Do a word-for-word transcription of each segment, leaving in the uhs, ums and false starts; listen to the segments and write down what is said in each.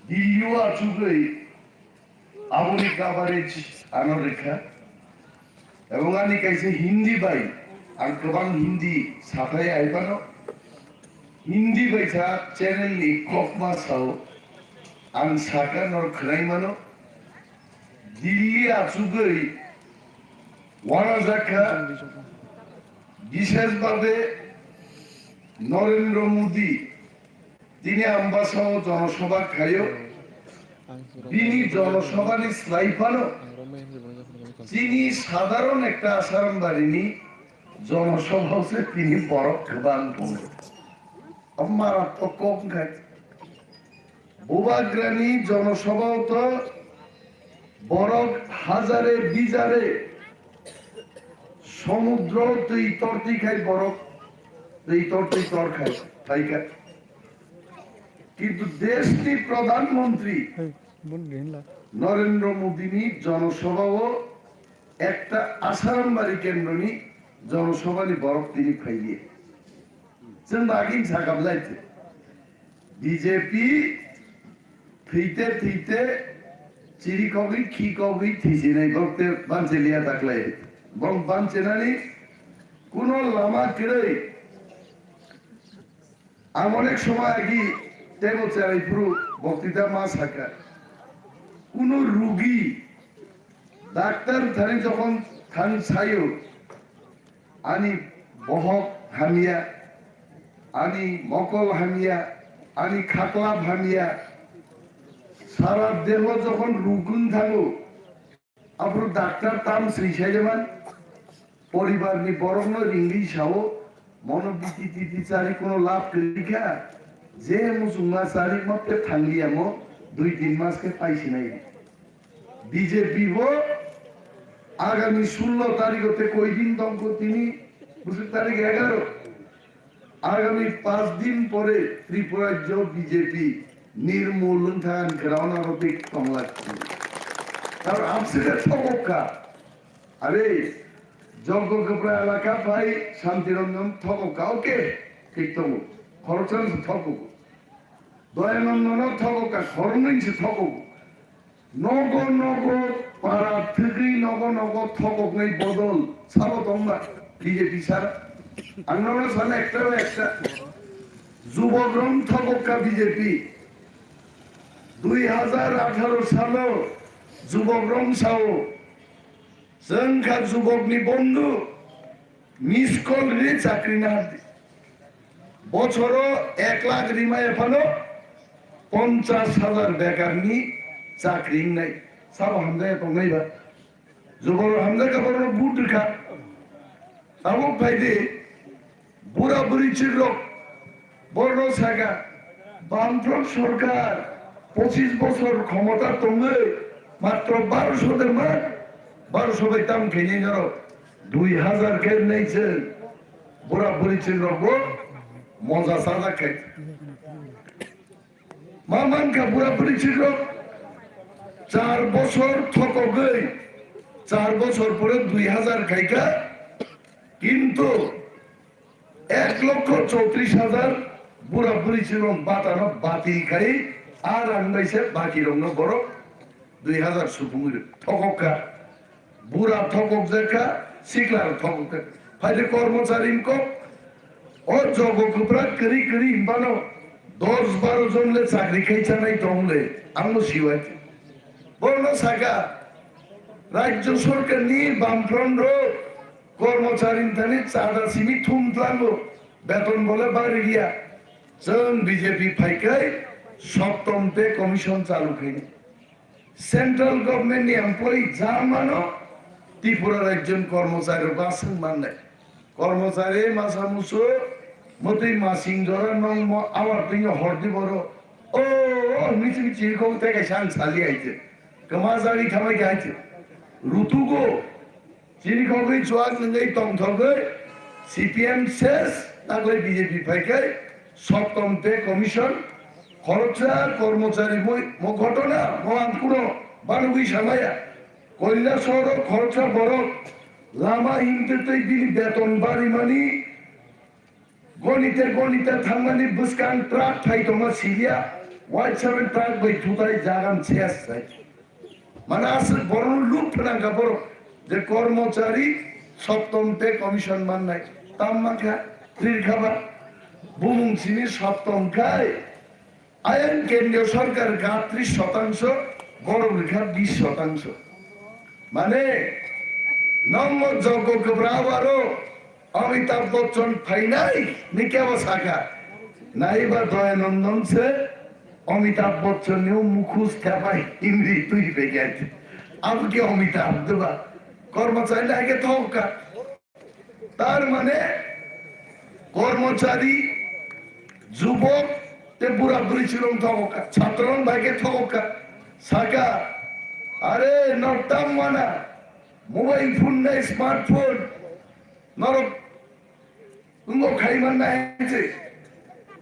Dilli o achugwi aboni coverage ano rikha. Ebong ani kaisa Hindi bai, ang kwbang Hindi sathai ai phano. Hindi bai sa channel ni kokma sao, ang saka nor khwnai mano. Dilli achugwi wanajakha, bishesh bhabe Narendra Modi. Tini Ambasao jonosabha khaio. Bini jonosabhani slai phano chini sadharon ekta Asarambarini jonosabhao se tini borok kwbang tongo. Abo maratwk kok wngkha. Bubagrani jonosabhao to borok hajare bijare somudro twi tortwi khai borok twi tortwi tor khai phaikha. Kintu deshni Pradhan Mantri Narendra Modini jonosabhao ekta Asarambari kendroni jonosabhani borok tini phailiya. Chwng bagwino sakha belai twi. B J P thwite thwite chiri kogwi khi kogwi thwisinai borok te banchiliya daklai. Borok banchinani kuno lama kwrwi. Ang onek somoi agi tebo cherai phuru boktita ma sakha. Kuno rugi daktar thani jokhon thang sayo, ani bohok hamya, ani mokol hamya, ani khaklap hamya, sara deho jokhon rugun thango, aphuru daktar tam swi saijaman, poribarni borokno ringwi sao, mono biti titi chari kuno lab kwrwi kha, je muchungma chari motte thangliya mo, dui tin mas khe paisinai. B J P bo agami sullo tarikh o te koi din tongkho tini, bwswk tarikh egaro. Agami panch din pore Tripura rajyo B J P nirmul wngkha ani kwrauna rw tik tonglak. Tar abside thokok kha. Are, Joggo Kwpra elaka phai Shanti Ranjan thokok kha, okay, thik tongo. Khoroksa se thokok. Doyanandono thokok kha, khoroknwi se thokok. Nogo nogo para thwgwi nogo nogo thokoknai bodol sabo tongma B J P sara. Ang nono sana ekta ba ekta. Jubok rong thokok kha B J P. Dui hazar atharo salo jubok rong sao. Chwng kha jubokni bondhu. Miss call ri chakri na di. Bochoro ek lakh rimaya phano ponchash hajar bekarni chakri wngnai. Sabo hamjaya tongnai ba. Juboro hamjakha borok but rwkha. Tabuk phaidi bura buri chirrok. Borno saka, Bamfront sorkar pochis bosor khomota tongwi matro baroso de mat, baroso bai tam khainai norok dui hazar khe nai chwng bura buri chwng rokbo moja sajak khai. Ma mankha bura buri chwng rok char bosor thokogwi, char bosor pore dui hazar khaikha, kintu ek lokho chowtris hajar bura buri chirok batano batil khai, a rang bai se baki rokno borok dui hajar supungwi thokok kha. Bura thokok jak kha, sikla rok thokok kha. Phaidi kormochari kok, o jogo kwprak kwrwi kwrwi hinbano dos baro jon le chakri khai chanai tong le, ang no siwai. Borno saka, rajyo sorkar ni Bamfront rok kormochari thani chada simi thum tlango, beton bole bari riya. Chwng B J P phaikai soptom pay commission chalu khaini. Central government ni employee ja mano Tripura rajyo ni kormochari rok ba swng mannai. Kormochari masa musu motwi masing jora nong mo awar twi hordi boro. O, o, michi michi kok te kaisa ang sali aite. Kama jari thamai kaite. Rutugo. Chini khogwi chuak nungwi tongthogwi C P M ses taklai B J P phaikhai soptom pay commission khoroksa kormochari moi mo ghotona mo ang kuno banugwi samaya. Koilashaharo khoroksa borok lama himtwi twi bini beton barimani Gonite gonite thangmani bwskang truck phai tongma siliya. Waisa bai tak bai thutai jagan ses sai. Mane aswk borokno luk phnangkha borok je kormochari soptom tei commission mannai. Tam mankha, rirkha ba. Bumung simi soptom khai ayang kendriyo sorkar kha tris shotangsho, borok rikha bis shotangsho. Mane nongo jogo kwbra aro Amitabh Bachchan phainai ni kebo sakha. Naiba Dayanandan se Amitabh Bachchan ni mukhus thepai himri twi begati. Abo ke Amitabh deba. Kormochari hai ke thokka. Tar mane kormochari, jubok te bura buri chirong thokka. Chhatron bai ke thokka. Saka, are nok tam mana. Mobile phone nai smartphone. Norok wngkok khai mannai se.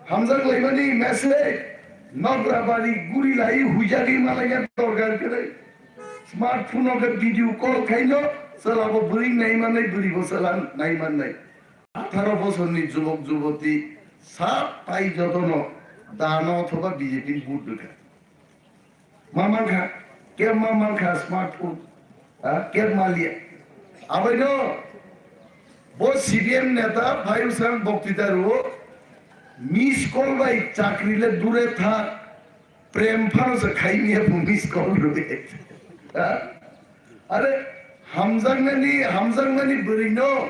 Hamjak laimani message. Nogra bari guri lai huijagwi malaiya dorkar kwrwi. Smartphone o khe video call khaino chwla bo bwrwi nai mannai, bwrwi bo chwla nai mannai. Atharo bosorni jubok juboti sak tai jotono dano othoba B J P ni vote rwkha. Ma mankha, keb ma mankha smartphone, ha, keb maliya. Abaino bo C P M neta phai wngsa boktita rwo, miss call bai chakri le dure thak, prem phano se khaimiya bo miss call rwi. Ha? Are hamjaknani, hamjaknani bwrwino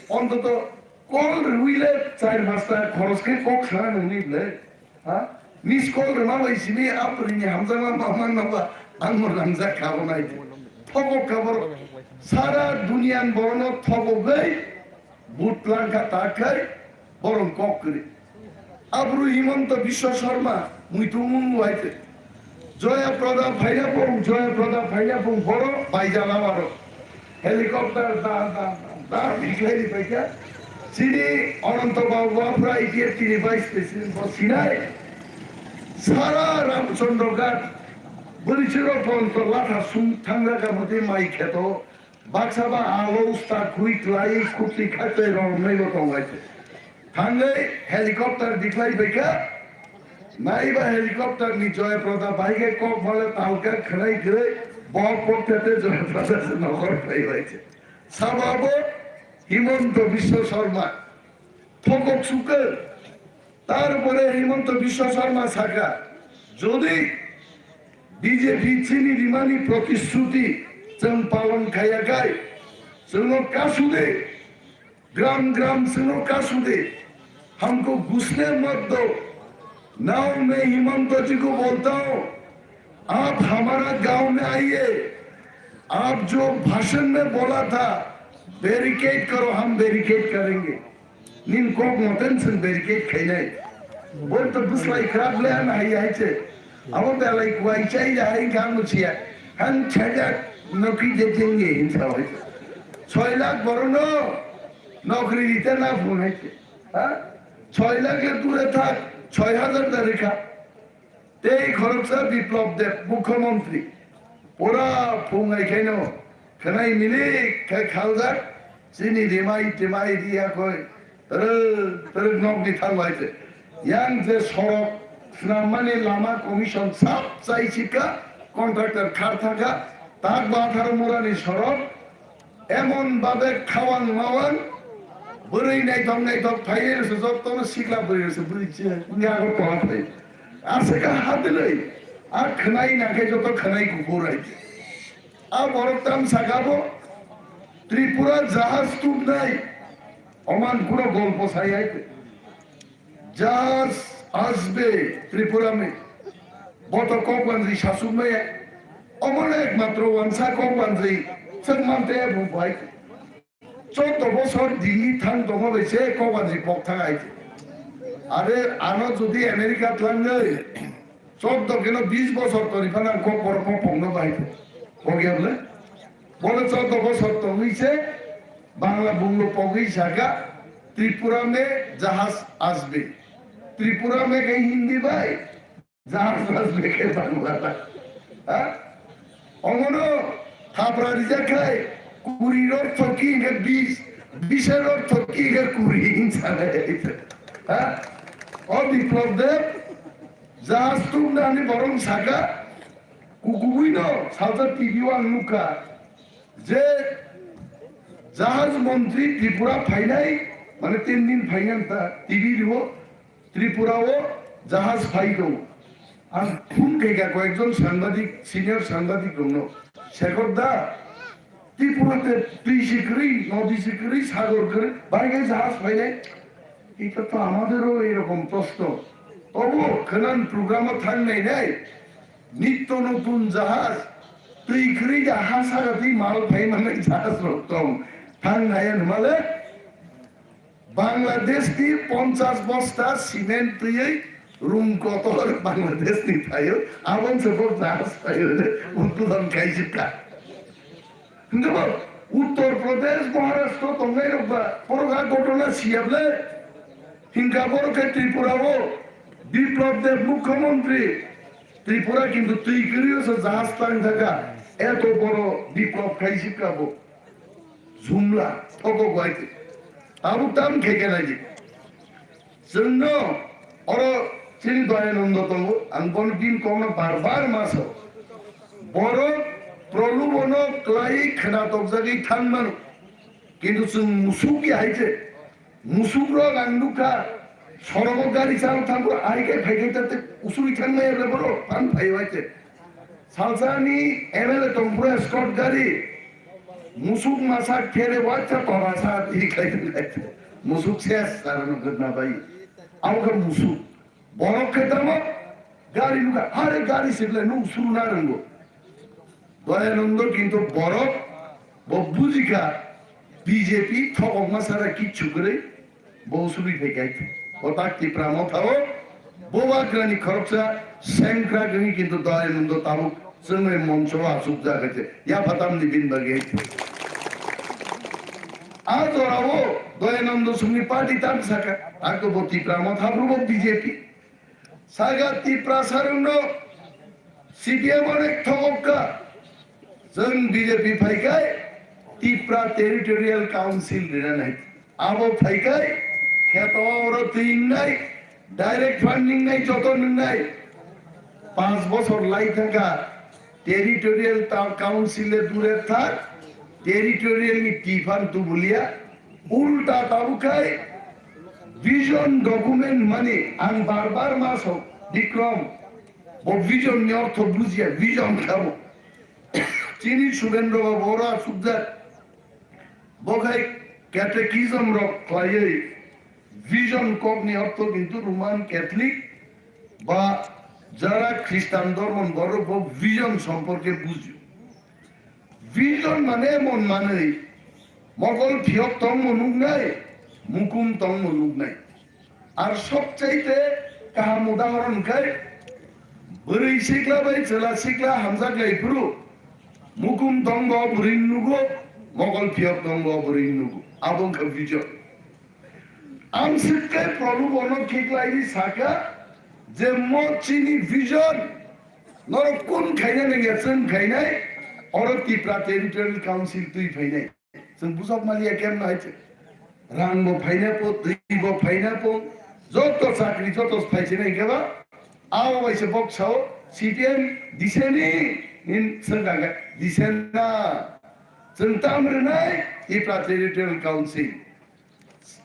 ontoto call rwile char pasta khoros khe kok sana nangni ble. Ha? Miss call rwma bai simi a bwrwini hamjakma ma mangma ba ang bo nangjak kha bo nai. Thokok kha borok sara duniyan borokno thokogwi but langkha ta khai borok kok kwrwi. Abru Himanta Biswa Sarma muitu mung wai te. Joya Prada phaina pung, Joya Prada phaina pung boro baija lama ro. Helicopter da da da da biklai ni paikha. Chini Ananta Babu Wafra I P F T ni Vice President bo sinai. Sara Ramchandra Ghat bwrwi chiro ponto latha sung thangra ka mate mai kheto. Baksa ba alo usta khui klai khukti khatai rong nai bo tong lai. Thangwi helicopter diklai baikha. Nai ba helicopter ni Joy Prada bai khe kok bole talka khwnai khwnai bo pok thete Joy Prada se nokhor phai bai. Sabo abo Himanta Biswa Sarma. Thokok sukha. Tarpore Himanta Biswa Sarma sakha, jodi B J P chini rimani protishruti chwng palon khaiya khai, chwngno kasude, gram gram chwngno kasude, हमको घुसने मत दो, ना मैं हिमंत जी को बोलता हूँ, आप हमारा गांव में आइए, आप जो भाषण में बोला था, बैरिकेड करो, हम बैरिकेड करेंगे। Nin kok moten chwng barricade khainai. Bo to bwslai khrap le han hai hai se. Abo belai kuai chai ya hai kha muchiya. Han chajak nokri je jenge hin sa hai. Choi lakh borokno nokri rite na phung hai se. Ha? Choi lakh le dure thak, choi hajar da rikha. Tei khoroksa Biplab Deb, Mukhyamantri, pura phung hai khaino khwnai milik khai khaljak, chini rimai timai riya khoi, twrwk twrwk nokni thanglai se. Yang je sorok swnammani lama commission sap chai sikha, contractor khar thangkha, tak batharo murani sorok, Emon babe khawang mawang, bwrwi naithok naithok phaiwi rwse, jottono sikla bwrwi rwse, bwrwi se wngya agartala phai. Aswk kha hadilwi, a khwnai nangkhe joto khwnai kuphur hai. A borok tam saka bo, Tripura jahaj tubnai, oman kuno golpo sai hai. Jahaj asbe Tripura me. Boto kokwanjwi sasuk maya. Omono ekmatro wansa kokwanjwi chwng mante bo bai. Choudo bosor Delhi thang tongma bai se kokwanjwi pok thang ai. Are ano jodi America twlangwi choudo keno bis bosor tori phano ang kok borok pok pokno bai. Pok ya bole? Bole choudo bosor tongwi se Bangla bunglo pogwi saka Tripura me jahaj asbe. Tripura me khe Hindi bai, jahaj asbe khe Bangla bai. Ha? Omono thapra rijak khai kuri rok thoki khe bis, bis rok thoki khe kuri hinsa nai. Ha? O Biplab Deb, Jahaj tubnani borok saka, kukubuino salsa T V o ang nukha je jahaj montri Tripura phainai, mane tin din phainai ta T V rio Tripura o jahaj phai do. Ang phone khaika koyekjon sangbadik, senior sangbadik rokno, Shekhar da, Tripura te twi si kwrwi, nodi si kwrwi, sagor kwrwi, bai khe jahaj phainai. এটা তো আমাদেরও এরকম প্রশ্ন। তবুও খনান program o thang nai nai, নিত্য নতুন জাহাজ, twi kwrwi da ha saga twi mal phai manai jahaj rok tong. Thang nai ya hwnmale Bangladesh ni ponchas bosta cement twiwi rung kotor Bangladesh ni phaio, abon se bo jahaj phaio, udbodon khaisika. Hingke bo Uttar Pradesh, Maharashtra tongnai rok ba, borok a gotona siyable. Hingka borok khe Tripura o Biplab Deb mukhyamantri, Tripura kintu twi kwrwi o se jahaj tang thaka, eto boro biplab khai sipka bo. Jumla, thoko gwaite. Tabuk tam khe khe nai di. Chwngno oro chini Doyanando tongo, ang bono bini kokno bar bar ma sao. Borok prolubono klai khwna tokjagwi thang mano. Kintu chwng musuk ya hai se. Musuk rok ang nukha, sorogo gari chal thango, ai kai phai kai tate usuri thang maya le borok, pan phai hai se. Salsani M L A tongphuru escort gari, musuk masa khere wacha tora sa tiri khai khai. Musuk ses, karano gudna bai. Au khe musuk. Borok khe tamo gari nukha, are gari sible nuk suru na rwngo. Doyanando kintu borok bo bujikha B J P thokokma sara kichu kwrwi. Bo usubui phai khe, o tak Tipra Motha o, bo bagrani khoroksa sengkrak wngwi kintu Doyanando tabuk chwngwi moncho o achukjak hai se, yaphatamni bini bagwi hai se. A jora o Doyanando songni party tam saka, ako bo Tipra Motha, bo B J P. Saga Tiprasa rokno C P M onek thokokka. Chwng B J P phaikai Tipra Territorial Council rina nai. Abo phaikai kheto oro twi wngnai, direct funding nai, joto nwngnai. Panch bochor lai thangkha Territorial ta-, Council le dure thak, Territorial ni tifan tubulia. Ulta tabuk khai vision document mani ang bar bar ma sok Bikram. Bo vision ni ortho bujia, vision khabo. Chini Subendra Babu oro asukjak. Bo khai catechism rok khlaiwi vision kok ni ortho kintu Roman Catholic ba jara Christian dormo ni borok bo vision somporke bujio. Vision mane emon manwi, mokol phiyok tongmo nuknai, mukum tongmo nuknai. Ar sobchaite kaham udahoron khe, bwrwi sikla bai chwla sikla hamjak lai phuru, mukum tongbo bwrwi nugo, mokol phiyok tongbo bwrwi nugo. Abo wngkha vision. Ang swkhe Prabhu bono khiklaiwi sakha je mo chini vision norok kun khaina nangya chwng khainai, oro Tipra Territorial Council twi phainai. Chwng bujok maliya kemno hai se. Rang bo phaina po, twi bo phaina po, joto chakri joto phaisina hingke ba, abo bai se bok sao C P M diseni nin swngkha khe disena. Chwng tam rwnai Tipra Territorial Council.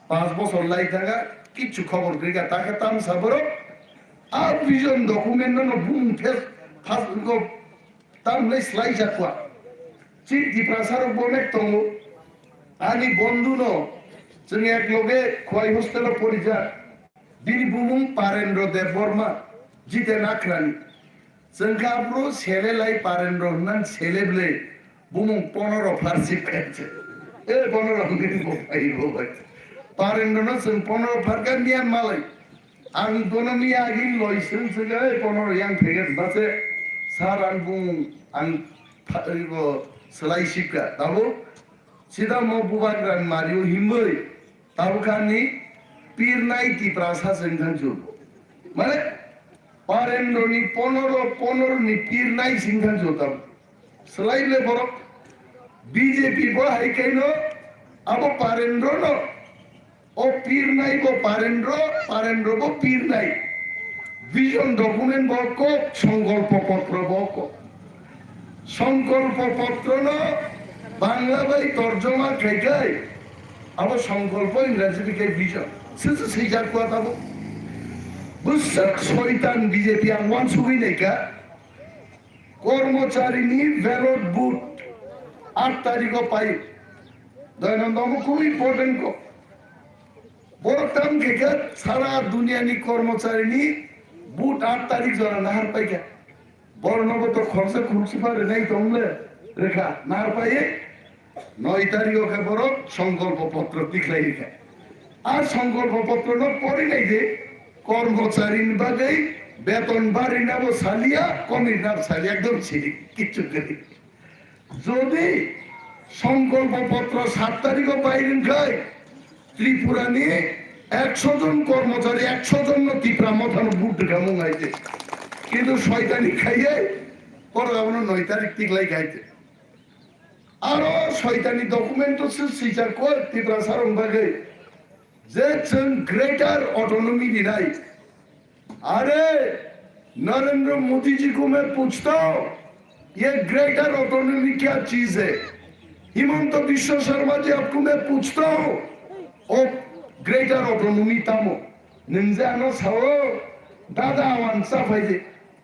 Panch bochor lai thangkha, kichu khobor kwrwi kha, ta khe tamsa borok. A vision document no, no bumung phas, phas ko tam lai slai jakwa. Chini Tiprasa rok bo onek tongo. Ani bondhu no, chwng ek loge Khowai hostel o porijak. Bini bumung Parendra Debbarma, Jiten Akrani. Chwng khe aphuru sele lai Parendra hwnna sele bwle bumung Ponoro phar sip kha se. E Ponoro hwnwi bo phai bo bai. Parendra no chwng Ponoro phar kha miyan malai. Ang bono miya agi loi swng swng e Ponoro yang phege ba se sir ang bumung ang pha-, bo swlai sip kha. Tabuk sida mo bubagra mario himwi. Tabukha ni pirnai Tiprasa se wngkha jul. Mane, Parendra ni Ponoro, Ponoro ni pirnai se wngkha jul tabuk. Swlai le borok B J P bo hai kaino abo Parendra no, o pirnai bo Parendra, Parendra bo pirnai. Vision document bo kok, songkolpo potro bo kok. Songkolpo potro no Bangla bai torjoma khai khai abo songkolpo, Ingraji bai khai vision. Sese swijak kua tabo. Bwswk soitan B J P ang wansugwi naikha. Kormochari ni ballot vote aat tarikh o pai. Doinondo mo khub important ko. Borok tam khe khe sara duniya ni kormochari ni vote aat tarikh jora nahar pai kha. Borok no bo to khorsa khursi pa rwnai tong le rekha nahar pai. Noi tarikh o khe borok songkolpo potro tikhlai kha. A songkolpo potro no pori nai di, kormochari ni bagwi beton bari na bo saliya, komi na bo saliya, ekdom sirik, kichu kwrwi. Jodi songkolpo potro saat tarikh o pai rwng khai, Tripura ni ekso jon kormochari, ekso jon no Tipra Motha no vote rwkha mung hai se. Kintu soitani khaiye, borok abono noi tarikh tikhlai khai se. Aro soitani document o se swijak koi Tiprasa rok bagwi je chwng greater autonomy rinai. Are Narendra Modi ji ko main puchta hu, ye greater autonomy kya cheez hai? Himanta Biswa Sharma ji, aapko main puchta hu, o greater autonomy tamo? Nwng je ano sao, dada awan cha phai di.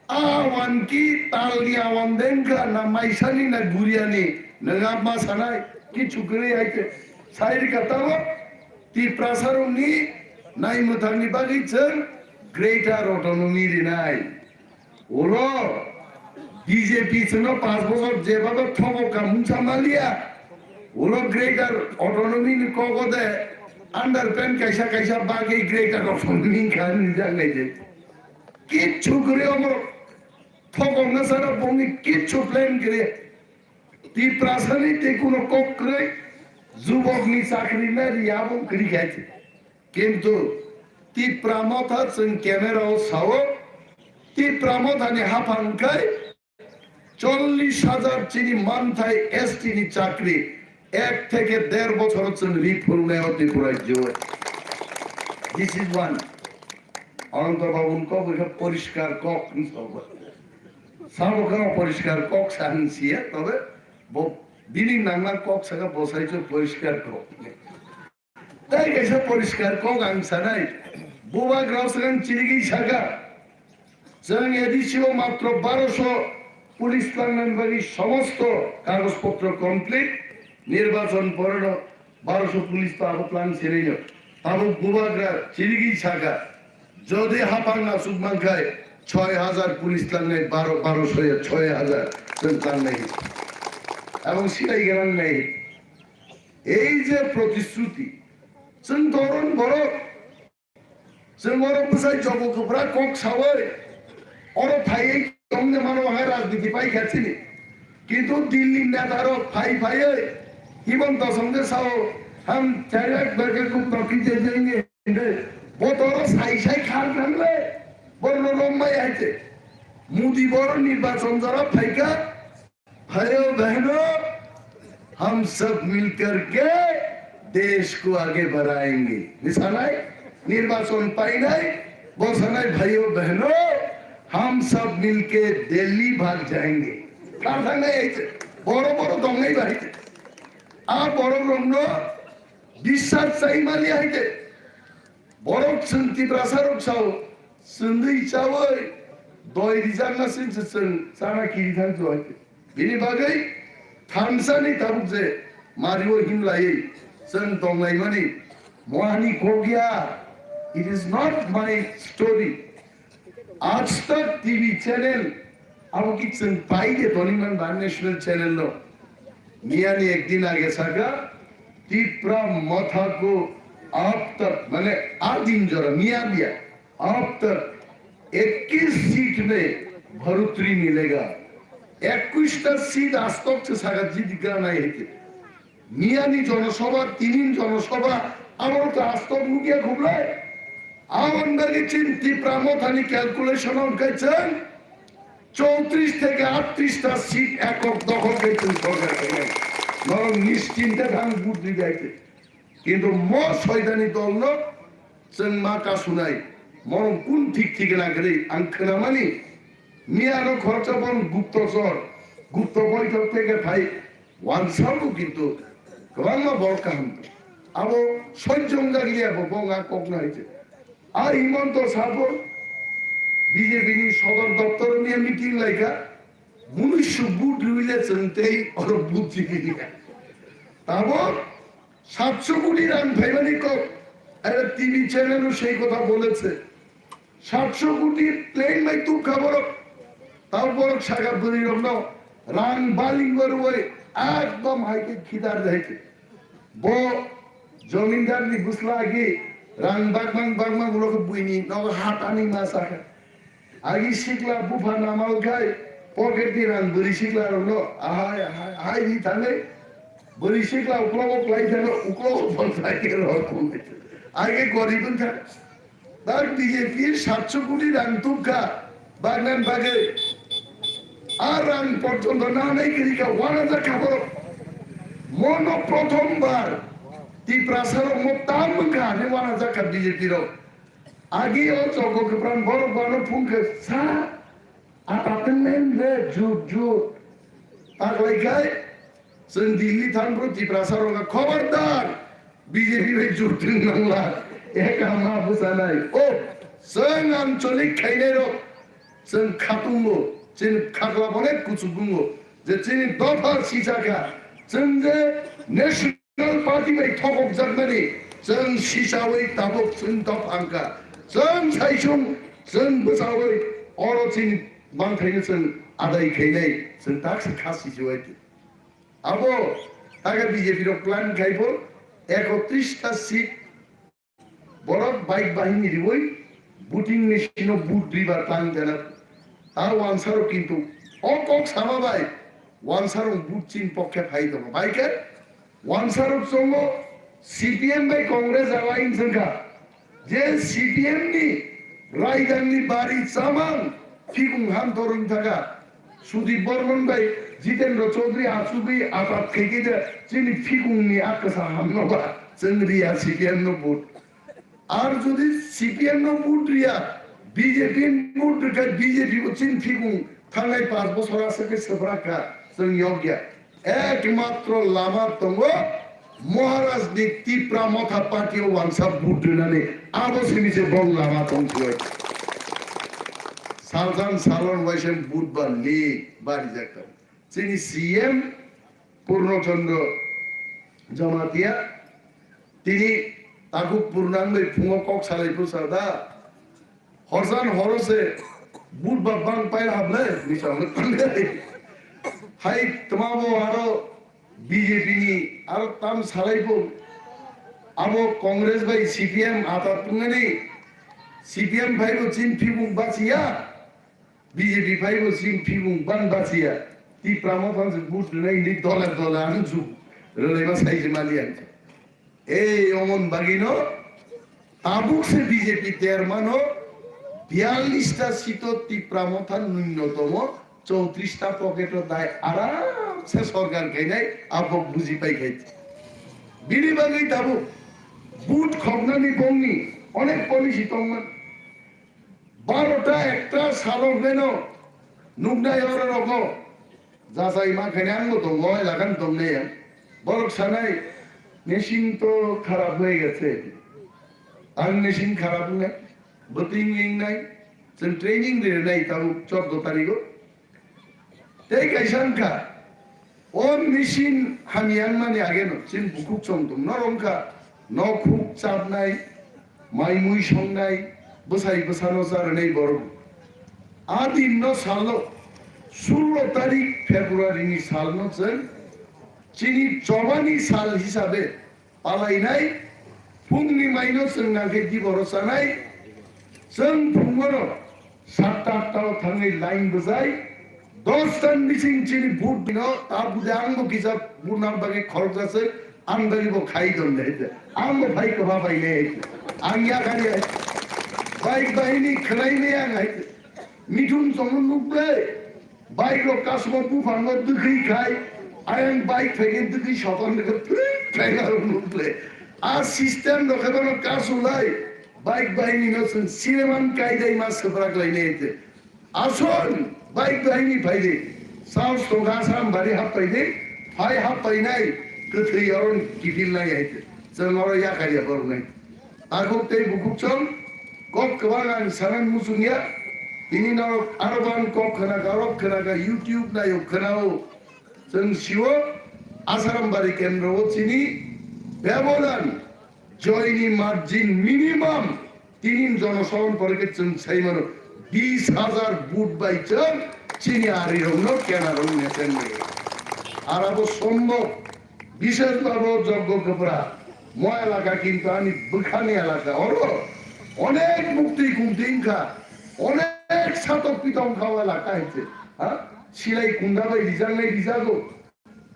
A wanki talni awan dengka na maisani na guriani, nwng ma sanai kichu kwrwi hai khe sai rwkha tamo. Tiprasa rokni naimwthangni bagwi chwng greater autonomy rinai. Ulo B J P chwngno panch bochor jebaba thogo ka mungsa maliya. Ulo greater autonomy ni kogo de underpant kaisa kaisa bagwi greater autonomy wngkha hinwi jak nai je. Kichu kwrwi omo thokong na sara bongni kichu plan kwrwi. Tiprasani tei kuno kok kwrwi, jubokni chakri na ri abo kwrwi khai. Kintu Tipra Motha chwng camera o sao, Tipra Mothani haphang khai chollish hajar chini manthai S T ni chakri ek theke der bochor chwng ri phulnai o Tripura rajyo. This is one. Ananta Babu ni kok bai khe poriskar kok hinwi sabo. Sabo khe poriskar kok sa hinwi siya, tobe bo bini nangma kok saka bosai chwng poriskar kok. Tai kaisa poriskar kok ang sanai. Bubagra swkang chirigwi saka, chwng A D C o matro baroso police tlangnani bagwi somosto kagoj potro complete, nirbachon poreno baroso police to abo tlang sinaino. Abo bubagra chirigwi saka, jodi haphang aswk mankhai, choi hajar police tlangnai, baro, baroso ya choi hajar chwng tlangnai. Ebong sinai gwnangnai. Ei je protishruti, chwng doron borok, chwng oro bwsai jobo kwbra kok sawi, oro phaiwi tongde mano hai rajniti pai kha chini. Kintu Delhi neta rok phai phaiwi Himanta songde sao, "Hum chairak berke kum toki je jenge," hinde. Bo toro sai sai khar thangle, borno rombai haite. Modi boro nirbachon jora phaikha, भाइयों बहनों, हम सब मिलकर के देश को आगे बढ़ाएंगे। Misanai, nirbachon painai, bosanai bhaiyo behno, hum sab milke Delhi bhag jayenge. Kar thangnai hai se, boro boro tongnai bai hai se. A boro rokno biswas chai mali hai se. Borok chwng Tiprasa rok sao, chwngwi chawi doi rijakna sin se chwng chana kiri thang chwng. Bini bagwi thamsani tabuk je mario himlaiwi chwng tonglaimani mohani kok ya. It is not my story. Aaj Tak T V channel, abo ki chwng pai de toni man ba national channel no. Miya ni ek din age saka, Tipra Motha ko aab tak, mane, a din jora, miya biya, aab tak ikkis seat mein bharutri milega. Ekkush ta seat aaj tak se saka jit gana hai ke. Miya ni jonosabha, tini jonosabha, abo to aaj tak nukya khublai. Aboni bagwi chini Tipra Motha ni calculation hwn khe chwng chowtrish theke aattrish ta seat ekok dokhol khe chwng sorkar khainai. Norok nischinte thang vote rwdi hai khe. Kintu mo soitani dolno chwng ma kasunai. Morong kun thik thikna kwrwi ang khwnamani, miyano khoroksa bon guptochor, gupto boithok theke phai wansao kintu kwbangma borok kaham. Abo sojjong jakliya bo, bo nga kokno hai se. A Himanta sabo B J P ni sodor doptor niya meeting laikha, munusu vote rwile chwng tei oro vote rwiliya. Tabo সাতশো কোটি run phaimani kok, একটা টিভি চ্যানেলও সেই কথা বলেছে। সাতশো কোটি plane bai tukha borok, tabo borok saka bwrwi rokno rang baling rwui ekdom hai khe khidar hai khe. Bo jomindar ni bwsla agi rang bagmang bagmang ulo khe buini nogo hatani ma sakha. Agi sikla bupha namal khai pocket ni rang bwrwi sikla rokno ahai ahai ahai ni thangwi bwrwi sikla uklogo klai thangwi uklogo pon khai khe rok. Agi gorib wngkha. Dak B J P সাতশো কোটি rang tukha bagnan bagwi. A rang porjonto nanai kwrwi kha, uanajak kha borok. Mono prothom bar Tiprasa rok mo tam wngkha hinwi uanajak kha B J P rok. Agi o chokgo kwpran borok bano phung khe sa, ata tenglen re jur jur. Taklai khai chwng Delhi thang bro Tiprasa rok khobardar B J P bai jur thwng nangla. Eka ma bwsanai. O chwng ancholik khainai rok chwng khatungo, chini khakla bonek kuchuk bungo je chini dopha sisa kha. Chwng je national National Party bai thokok jakmani chwng sisawi tabuk chwng dophang kha. Chwng saisung chwng bwsawi oro chini manthaino chwng adai khainai chwng taksa kha sisawi. Abo taga B J P rok plan khai pho ekotris ta seat borok bike bahini riwi voting machine o vote ribar tang jana. Ta wansaro kintu o kok sama bai wansaro vote chin pokke phai tongo. Bai khe wansarok chongo C P M bai Congress alliance wngkha. Je C P M ni raidangni bari chamang phikung ham torung thaka. Sudip Bormon bai Jitendra Chaudhary achugwi apat khaikhe je chini phikungni a kwsa hamno ba chwng riya C P M no vote. Ar jodi C P M no vote riya, B J P no vote rikha, B J P bo chini phikung thangnai panch bochor aswk khe swprak kha, chwng yokya. Ekmatro lama tongo Maharaj ni Tipra Motha Party o wansa vote rinani, abo simi se bong lama tong thoi. Saljan salon waisem vote ba li bari jakta. Chini C M Purno Chandra Jamatia, tini takhuk purnang bai phungo kok salai phuru sa da. Horsan horo se but ba bang pai hable ni sa. Hai tma bo aro B J P ni aro tam salai bo abo Congress bai C P M ata tungani C P M phai bo chin phibung bachiya. B J P phaibo chini phibung ban bachiya, Tipra Motha se vote rwnai hinwi dole dole ang jug rwlaima saijimani ang. Ei omon bagino tabuk se B J P termano biyallis ta seat o Tipra Motha nunyotomo chowtris ta pocket o dai aram se sorkar khainai abok buji pai khai. Bini bagwi tabuk vote khoknani bongni onek policy tongmani. Barota ekta salok beno nuknai oro rogo jachai ma khaini ang bo tongo, elakani tongnai ang. Borok sanai, "Machine to kharap hoi geche." Ang machine kharap wngnai, bwtwi wngnai, chwng training rinai tabuk chordo tarigo. Tei kaisa wngkha, o machine hamya wngmani ageno chini bukhuk chongtong norok wngkha, nokhuk chapnai, mai mui songnai, bwsai bwsano charwnai borok. A dinno salno, sullo tarik February ni salno chwng chini chobani sal hisabe palainai, phungni maino chwng nangkhe diboro chanai. Chwng phungono satta atta o thangwi line bwjai, dos tan bising chini vote bino, ta buja ang bo kisa vote nang bagwi khorokjak se, ang bagwi bo khai don de, ang bo phai kwma bai le, ang yakari hai, bike bahini khwnai ne ang hai, mithun chongno nukle. Bike rok kasmo buphango dwkhwi khai, ayang bike phaikhe dwkhwi sotongrikhe phwrwng phaima rok nukle. A system rok khe bono kasulai, Bike bahini no chwng sireman kaidai ma swprak lainai te. Ason bike bahini phaidi. Saos tongkha Asram bari happaidi. Phai happainai kwthwi oron kipilnai hai te. Chwng oro yakar ya bornai. Takhuk tei bukhuk chwng kok kwbang ang sanan muchungya. Tini norok aro bang kok khna ka, rok khna ka, YouTube nayok khna o. Chwng sio Asram bari kendro o chini bebodan joini margin minimum tinin jonosaon porike chwng saimano bis hajar vote bai chwng chini arirokno kenarok nesen bai. Arabo sombok bishes babo Joggo Kwbra mo elaka kintu ani bwkhani elaka oro onek mukti kumti wngkha, onek satok pitok wngkha o elaka hai se ha silai kunda bai rijaknai rijago.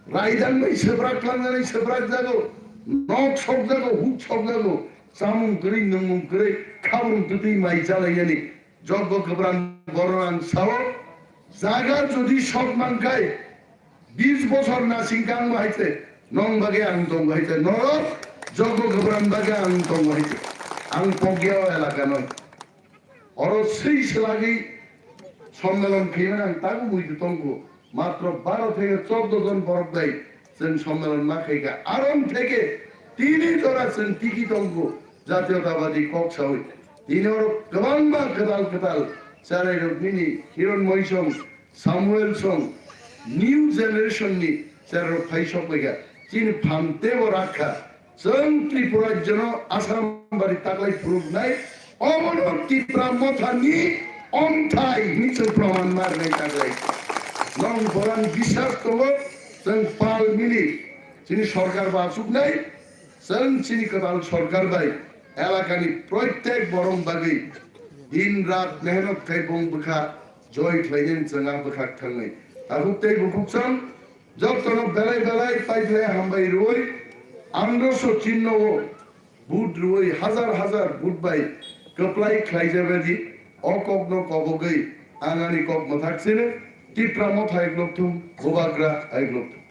Raidang bai sebrak tlangnani sebrak jago, nok sok jago, huk sok jago, chamung kwrwi, nungmung kwrwi, khabrum twtwi mai chalainani Joggo Kwbra borok ang sao, jaga jodi sok mankhai, bis bosor nasing kang bo hai se, nong bagwi ang tong bo hai se, norok Joggo Kwbra bagwi ang tong bo hai se, ang pogya o elaka noi. Oro swi swlagwi sommelon khaimani ang tabuk buitu tongkho. Matro baro theke chordo jon borok bai chwng sommelon ma khaikha. Aron theke tini jora chwng tiki tongkho jatiyotabadi kok sawi. Tini oro kwbangma kwtal kwtal cherairok nini Hiron Moisong, Samuel Song, new generation ni cherrok phai sok paikha. Chini phan tebo rakha. Chwng Tripura rajyono Asram bari taklai phuruknai, obono Tipra Mothani omthai hinwi chwng proman ma rwnai taklai. Nong boran biswas tongo, chwng pal mili chini sorkar bo achuknai, chwng chini kwtal sorkar bai elakani proitek borok bagwi din rat mehnot khai bong bwkha joi khlainani chwng a bwkhak thangnai. Takhuk tei bukhuk chwng Jotono belai belai paithlai hambai rwui androso chinno o vote rwui hazar hazar vote bai kwplai khlaijabadi o kokno kobogwi ang ani kok mwthak sino Tipra Motha aiklok thung, Bubagra aiklok thung.